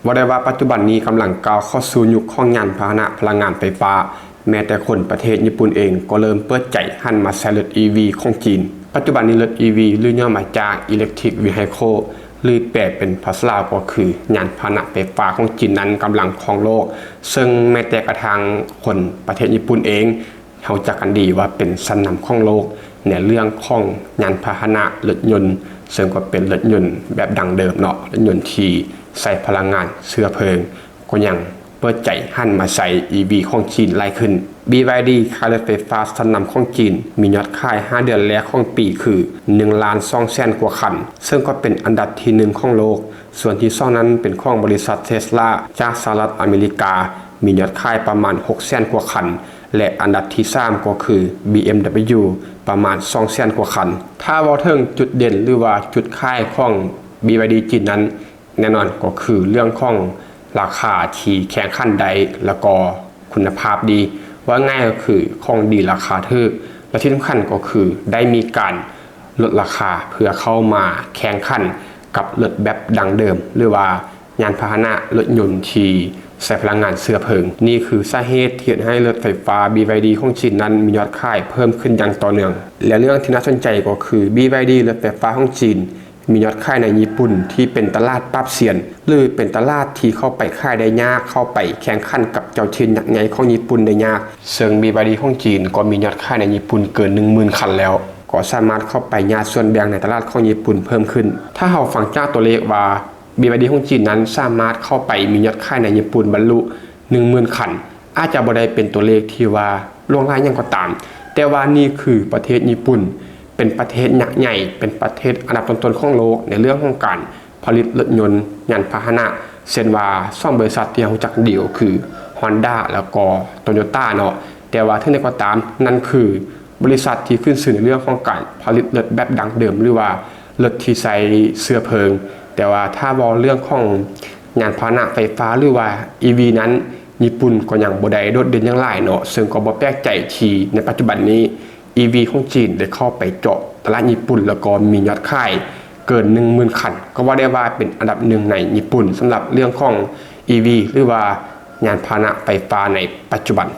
ເວົ້າໄດ້ວ່າປັດຈຸບັນນີ້ກຳລັງກ້າວເຂົ້າສູ່ຍຸກຂອງຍານພາຫະນະພະລັງງານໄຟຟ້າ, ແມ້ແຕ່ຄົນປະເທດຍີ່ປຸ່ນເອງກໍເລີ່ມເປີດໃຈຫັນມາໃຊ້ລົດ ອີ ວີ ຂອງຈີນ. ປັດຈຸບັນນີ້ລົດ ອີ ວີ ຫຼື ຫຍໍ້ມາຈາກ Electric Vehicle ຫຼື ແປເປັນພາສາລາວກໍຄືຍານພາຫະນະໄຟຟ້າຂອງຈີນນັ້ນກຳລັງຄອງໂລກ, ເຊິ່ງແມ້ແຕ່ກະທັ່ງຄົນປະເທດຍີ່ປຸ່ນເອງ ເຮົາຮູ້ຈັກກັນດີວ່າເປັນຊັ້ນນຳຂອງໂລກໃນເລື່ອງຂອງຍານພາຫະນະລົດຍົນ, ເຊິ່ງກໍເປັນລົດຍົນແບບດັ້ງເດີມເນາະ, ລົດຍົນທີ່ໃຊ້ພະລັງງານເຊື້ອເພີງ ກໍຍັງເປີດໃຈຫັນມາໃຊ້ ອີ ວີ ຂອງຈີນຫຼາຍຂຶ້ນ. ບີ ວາຍ ດີ ຄ້າຍລົດໄຟຟ້າຊັ້ນນຳຂອງຈີນ ມີຍອດຂາຍຫ້າເດືອນແລກຂອງປີຄືໜຶ່ງລ້ານສອງແສນກວ່າຄັນ, ເຊິ່ງກໍເປັນອັນດັບທີໜຶ່ງຂອງໂລກ. ສ່ວນທີສອງນັ້ນເປັນຂອງບໍລິສັດ Tesla ຈາກສະຫະລັດອາເມລິກາ, ມີຍອດຂາຍປະມານຫົກແສນກວ່າຄັນ ແລະ ອັນດັບທີສາມກໍຄື ບີ ເອັມ ດັບເບິນຢູ ປະມານສອງແສນກວ່າຄັນ. ຖ້າເວົ້າເຖິງຈຸດເດັ່ນ ຫຼືວ່າຈຸດຂາຍຂອງ ບີ ວາຍ ດີ ຈີນນັ້ນ ແນ່ນອນກໍຄືເລື່ອງຂອງລາຄາທີ່ແຂ່ງຂັນໄດ້ ແລ້ວກໍຄຸນນະພາບດີ, ເວົ້າງ່າຍກໍຄືຂອງດີລາຄາຖືກ ແລະ ທີ່ສຳຄັນກໍຄືໄດ້ມີການລົດລາຄາເພື່ອເຂົ້າມາແຂ່ງຂັນກັບລົດແບບດັ້ງເດີມ ຫຼືວ່າຍານພາຫະນະລົດຍົນທີ່ໃຊ້ພະລັງງານເຊື້ອເພີງ. ນີ້ຄືສາເຫດທີ່ເຮັດໃຫ້ລົດໄຟຟ້າ ບີ ວາຍ ດີ ຂອງຈີນນັ້ນມີຍອດຂາຍເພີ່ມຂຶ້ນຢ່າງຕໍ່ເນື່ອງ. ແລະ ເລື່ອງທີ່ໜ້າສົນໃຈກໍຄື ບີ ວາຍ ດີ ລົດໄຟຟ້າຂອງຈີນ ມີຍອດຂາຍໃນຍີ່ປຸ່ນທີ່ເປັນຕະຫຼາດປາບຊຽນ ຫຼື ເປັນຕະຫຼາດທີ່ເຂົ້າໄປຂາຍໄດ້ຍາກ, ເຂົ້າໄປແຂ່ງຂັນກັບເຈົ້າຖິ່ນຍັກໃຫຍ່ຂອງຍີ່ປຸ່ນໄດ້ຍາກ. ເຊິ່ງ ບີ ວາຍ ດີ ຂອງຈີນກໍມີຍອດຂາຍໃນຍີ່ປຸ່ນເກີນໜຶ່ງໝື່ນຄັນແລ້ວ, ກໍສາມາດເຂົ້າໄປຍາດສ່ວນແບ່ງໃນຕະຫຼາດຂອງຍີ່ປຸ່ນເພີ່ມຂຶ້ນ. ຖ້າເຮົາຟັງຈາກຕົວເລກວ່າ ບີ ວາຍ ດີ ຂອງຈີນນັ້ນສາມາດເຂົ້າໄປມີຍອດຂາຍໃນຍີ່ປຸ່ນບັນລຸໜຶ່ງໝື່ນຄັນ, ອາດຈະບໍ່ໄດ້ເປັນຕົວເລກທີ່ວ່າຫຼວງຫຼາຍຫຍັງກໍຕາມ, ແຕ່ວ່ານີ້ຄືປະເທດຍີ່ປຸ່ນ ເປັນປະເທດຍັກໃຫຍ່, ເປັນປະເທດອັນດັບຕົ້ນໆຂອງໂລກໃນເລື່ອງຂອງການຜະລິດລົດຍົນຍານພາຫະນະ, ເຊັ່ນວ່າສອງບໍລິສັດທີ່ເຮົາຮູ້ຈັກດີກໍຄື Honda ແລ້ວກໍ Toyota ເນາະ. ແຕ່ວ່າເຖິງໃດກໍຕາມ, ນັ້ນຄືບໍລິສັດທີ່ຂຶ້ນຊື່ໃນເລື່ອງຂອງການຜະລິດລົດແບບດັ້ງເດີມ ຫຼືວ່າລົດທີ່ໃຊ້ເຊື້ອເພີງ. ແຕ່ວ່າຖ້າເວົ້າເລື່ອງຂອງຍານພາຫະນະໄຟຟ້າ ຫຼືວ່າ ອີ ວີ ນັ້ນ, ຍີ່ປຸ່ນກໍຍັງບໍ່ໄດ້ໂດດເດັ່ນຫຍັງຫຼາຍເນາະ, ເຊິ່ງກໍບໍ່ແປກໃຈທີ່ໃນປັດຈຸບັນນີ້ ອີ ວີ ຂອງຈີນໄດ້ເຂົ້າໄປເຈາະຕະຫຼາດຍີ່ປຸ່ນ ແລ້ວກໍມີຍອດຂາຍເກີນໜຶ່ງໝື່ນຄັນ, ກໍເວົ້າໄດ້ວ່າເປັນອັນດັບໜຶ່ງໃນຍີ່ປຸ່ນສຳລັບເລື່ອງຂອງ ອີ ວີ ຫຼືວ່າຍານພາຫະນະໄຟຟ້າໃນປັດຈຸບັນ.